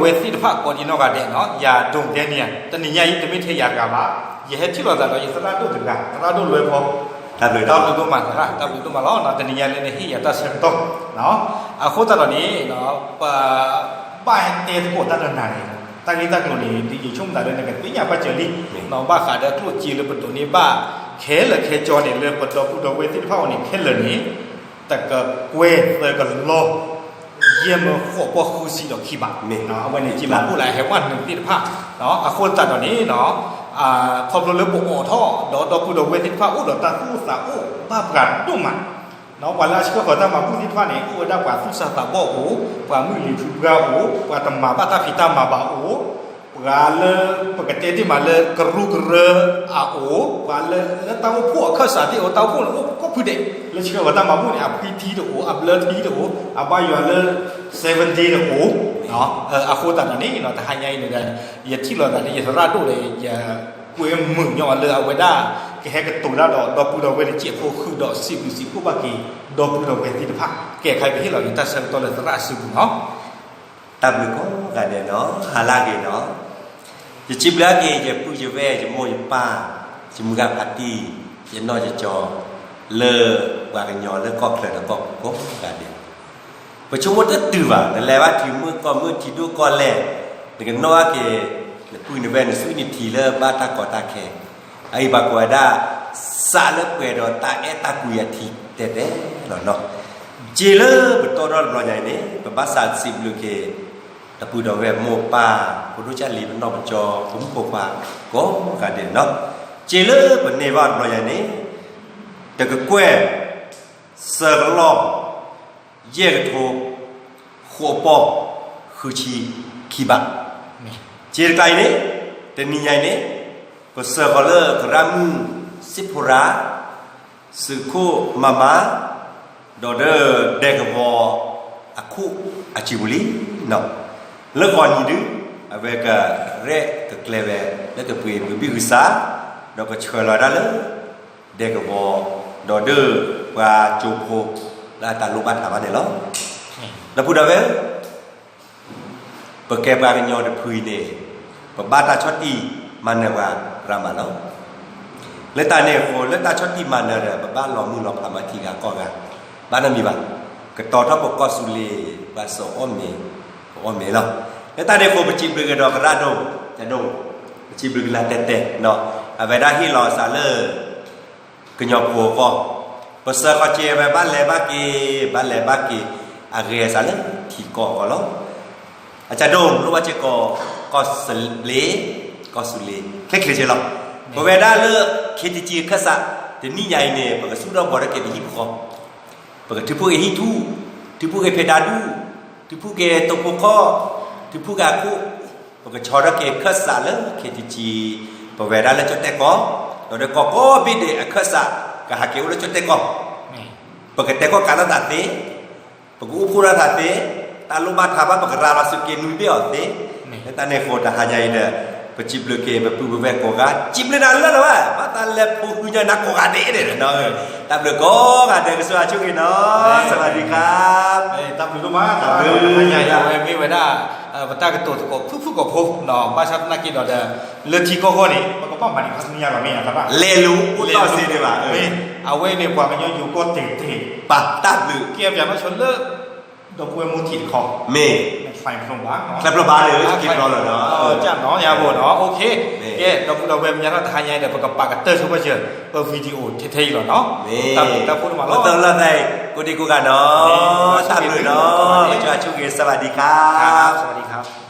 ဝဲသ့ၣ်တဖၣ်ကိးဒံနီၢ်ဂၤဒဲးနီၤ ယၤဒိၣ်တဲန့ၣ် တနံၤညါအံၤ တမ့ၢ်ထဲယၤတဂၤဘၣ်, ယဟဲထံၣ်လိာ်သးဒီးယသရၣ်ဒိၣ်တဂၤ သရၣ်ဒိၣ်လွဲဖီ, တၢ်ဘျုးဒိၣ်မးသရၣ် တၢ်ဘျုးဒိၣ်မးလီၤ. တနံၤညါလၢနဟ့ၣ်ယၤတၢ်ဆၢကတီၢ် အဃိသတးဒီးန့ၣ် ပဘၣ်ဟဲတဲသကိးတၢ်တနၤန့ၣ် တၢ်ဂ့ၢ်တၢ်ကျိၤန့ၣ် ဒ်ယဆိကမိၣ်သးလၢနကသ့ၣ်ညါဘၣ်စၢၤလံ, ဘၣ်ဃးဒီးကျိၣ်စ့လၢပဒိးန့ၢ်ဘၣ် ခဲလၢာ်ခဲဆ့န့ၣ် လၢပဒီပုၢ်ဒီဝဲၢ်သ့ၣ်တဖၣ်အအိၣ်န့ၣ် ခဲလၢာ်န့ၣ် တကကွဲၢ်သၢကလီၢ် ယဲၢ်မၢဃိးပီၢ်ဃုဆံဒီးခံဘး, အဝဲန့ၣ်စံးဘၣ်အိၣ်လၢအဟဲဝဲနုာ်သ့ၣ်တဖၣ်, အဃိသတးဒီးန့ၣ် ခီဖျိလၢပအိးထီၣ်ဒီးဒီပုၢ်ဒီဝဲၢ်သ့ၣ်တဖၣ်အိၣ်ဒီးတၢ်သူၣ်အိၣ်သးအိၣ်ဘၣ်ပှၤဒိၣ်မး, ပှၤလၢအဆှၢဃီၤတၢ်မၤဘူၣ်သ့ၣ်တဖၣ်န့ၣ် အိၣ်ဝဲဒၣ်ပှၤသူၣ်စၢ်သးဘီၣ်အိၣ်, ပှၤမုၢ်လံၤဖုပှၢ်အိၣ်, ပှၤတမၤဘၣ်တၢ်ဖံးတၢ်မၤဘၣ်အိၣ်, ပှၤလၢ ပကတဲတ့ၢ်မးလၢကရူၢ်ကရၢအအိၣ်, ပှၤလၢ လၢတၢ်အိၣ်ဖှိၣ်အခၢၣ်စးသ့ၣ်အိၣ် တၢ်အိၣ်ဖှိၣ်န့ၣ်အိၣ်ကိးဖုဒဲး, လၢဆှၢဃီၤတၢ်မၤဘူၣ်န့ၣ် အဖှံထံတအိၣ်, အဘျၢထံတအိၣ်, အဘါယွၤလၢ seven day တအိၣ်, အဃိသတးဒီးန့ၣ် တဟါညါအံၤန့ၣ်ဒီး ယထံၣ်လိာ်သးလၢယသရၣ်ဒိၣ်ဒီး ယကွဲမုာ်ညီလၢအဝဲဒၣ် ကဟဲကတိၤတၢ်ဒီးဒီပုၢ်ဒီဝဲၢ်တစဲးဖိဃုာ်ဒီးစံးဘျုးစံးဖှိၣ်ဘၣ်က့ၤ ဒီပုၢ်ဒီဝဲၢ်သ့ၣ်တဖၣ်, ကဲခါပဟ့ၣ်လီၤက့ၤတၢ်ဆၢကတီၢ်လၢသရၣ်အစုပူၤနီၤ. တၢ်ဘျုးကိးဂၤဒဲးနီၤ ဟါလၢအဂ့ၤနီၤ, ယစံးဘျုးက့ၤယပုၢ်ယဝဲၢ် ယမိၢ်ယပၢ်, ယမုၢ်ဂၤဖးတံၢ်, ယနီၢ်ယကၠီ, လၢပှၤကညီလၢကီၢ်ချၢဒီးကီၢ်ပူၤကိးဂၤဒဲး, ပဆိကမိၣ်တတုၤဘၣ် နလဲၤဘၣ်ထံၣ်မုၣ်ကီၢ်မုၣ်ထံဒိၣ်ကီၢ်လဲၢ်, နကနီၣ်ဘၣ်က့ၤ နပုၢ်နဝဲၢ် နသွံၣ်နထံလၢဘၣ်တၢ်ကီတၢ်ခဲ, အအံၤပှၤကိးဝဲဒၣ် စးလၢပှဲၤဒီးတၢ်အဲၣ်တၢ်ကွံအထံတဲတဲလီၤနီၤ. စ့လၢပတီၢ်ထီၣ်တဘျီညါအံၤန့ၣ် ပဘၣ်စးစံးဘျုးက့ၤ ဒီပုၢ်ဒီဝဲၢ်မိၢ်ပၢ် ဖိဒိၣ်ကၢ်လံၤ ပနီၢ်ပကၠီ ပမုၣ်ဖိခွါ ကိးဂၤဒဲးနီၤ. စ့လၢပန့ၢ်ဘၣ်တဘျီညါအံၤန့ၣ် တကကွဲၢ် သၢကလီၢ် ယဲၢ်ကထိ ဃိးပီၢ် ဃုဆံခံဘး, စ့တကးအံၤန့ၣ် တနံၤညါအံၤန့ၣ် ပစၢဃီၤလၢသရၣ်မုၣ် စံၣ်ဖိရၤ သုးခိၣ်မၤမၤ ဒီးဒၢဒဲကဝီၤအခိၣ်အစုပူၤလံနီၤ. လၢဂီၤနံၤဒု အဝဲကရဲၣ်ကကျဲၤဝဲ လၢကပှ့ၤမုာ်ဘံၣ်ဂုၢ်စၢ် ဒီးကဆှၢလီၤဝဲဒၣ်လၢ ဒဲကဝီၤ ဒီးဒၢပှၤကၠိဖိ လၢအတၢ်လိၣ်ဘၣ်ထးဘၣ်န့ၣ်လီၤ. ဒီပုၢ်ဒီဝဲၢ် ပကဲပှၤကညီတဖုအံၤန့ၣ် ပဘၣ်တၢ်ဆီၣ်တံၢ်မၤနၢၤပှၤရၤမးလီၤ. လၢတၢ်န့ၣ်အဃိ လၢတၢ်ဆီၣ်တံၢ်မၤနၢၤဒီး ပဘၣ်လီၤမုၢ်လီၤဖးမၤထံဂၤကီၢ်ဂၤ ဘၣ်နီတမံၤဘၣ်. ကတီၤထီၣ်ပကီၢ်သူလ့ၤ ပှၤစိာ်အီၣ်မ့ၤ ကအီၣ်မ့ၤလီၤ. လၢတၢ်န့ၣ်အဃိ ပစံးဘျုးကဒီးသရၣ်ဒိၣ် ကဒိၣ် ပစံးဘျုးကလၢတဲတဲ အဝဲဒၣ်ဟ့ၣ်လီၤအသးလၢ ကညီဖိအဂီၢ်, ပစၢဃီၤက့ၤဝဲဘၣ်လဲၤဘၣ်က့ၤ ဘၣ်လဲၤဘၣ်က့ၤ အဂဲၤအသးလၢထံကီၢ်အဂီၢ်လီၤ. အကၢ်ဒိၣ် လိၣ်ဘၣ်စ့ၢ်ကီး ကီၢ်သူလ့ၤ ကီၢ်သူလ့ၤ ချ့ချ့ဆ့လီၤ. ပဝဲဒၣ်လၢ ခ့တကံအခၢၣ်စး တနံၣ်ညါအံၤန့ၣ် ပကသူၣ်ထီၣ်ဘှီထီၣ်က့ၤပဟံၣ်ပဃီ, ပကထုးဖှိၣ်က့ၤဟံၣ်ထူၣ်, ထုးဖှိၣ်က့ၤဖံးတၢ်ဒူၣ်, ထုးဖှိၣ်က့ၤတိာ်ဖိခီၣ်, ထုးဖှိၣ်က့ၤအခိၣ်, ပကဆီထီၣ်က့ၤခၢၣ်စးလၢ ခ့တကံ, ပဝဲဒၣ်လၢကၠီၣ်တဲၣ်ကီၢ်, ဒီးဒီးကီၢ်ကိးဘ့ၣ်ဒဲးအခၢၣ်စး ကဟးက့ၤအိၣ်လၢကၠီၣ်တဲၣ်ကီၢ်, ပကတဲကီၢ်ကးလိာ်သးသ့, ပကအိၣ်ဖှိၣ်လိာ်သးသ့, တၢ်လိၣ်ဘၣ်ထးဘၣ် ပကရၤလီၤစူးက့ၤနွံဘ့ၣ်အီၤသ့, လၢတၢ်န့ၣ်အဃိ တဟါညါအံၤဒီး ပစံးဘျုးက့ၤ ပပုၢ်ပဝဲၢ်ကိးဂၤ, စံးဘျုးနၤလၢလီၤဘၣ်, ဘၣ်သးလဲၤဖိဃုညါနၤကိးဂၤဒဲးန့ၣ်, တၢ်ဘျုးကိးဂၤဒဲး ကဆိၣ်ဂ့ၤဆိၣ်ဝါဆိၣ်ဂ့ၤနီၤ, စဝၤဒံခါ, တၢ်ဘျုးဒိၣ်မး, တၢ်ဘျုး, တဟါညါအံၤ အဝဲမ့ၢ်ဝဲဒၣ် ပတၢ်ကတိၤသကိးဖုၣ်ဖုၣ်ကိာ်ဖိ, ဘၣ်ဆၣ်သနာ်က့ဒီးဒီး လၢထံကီၢ်ဂီၢ်န့ၣ် ပကဘၣ်မၤန့ၢ်ခါဆူညါလီၤမ့ၢ်ဧါ, လဲၤလိာ်အိၣ်တီၢ်စ့န့ၣ်ဘၣ်, အဝဲန့ၣ်ပှၤကညီယိၤကီၢ်တ့ၢ်တ့ၢ်, ပာ်တၢ်ဘျုး, ကဲပျးနီၢ်ဆိလၢ ဒီပုၢ်ဝဲၢ်မိၢ်ထံးတခီ, မ့ၢ်, ချၢဖျိဘၣ်လၢ က့ၤဘျီလီၤနီၤ, ကၢ်နီၤ ယၤဘိနီၤ, ကဲ ဒီပုၢ်ဒီဝဲၢ် မ့ၢ်ညါထီၣ်တဟါညါအံၤဒီး ပကပာ်ကတၢၢ်ဆိပာ်စၢၤ ပ video ထဲထဲအံၤလီၤနီၤ, တၢ်ဘျုးတၢ်ဖှိၣ်ဒိၣ်မးလီၤ, တၢ်လၢသးအံၤ ကိးဒံကိးဂၤနီၤ, တၢ်ဘျုးနီၤ, ကဆိၣ်ဂ့ၤ စဝၤဒံခါ, စဝၤဒံခါ.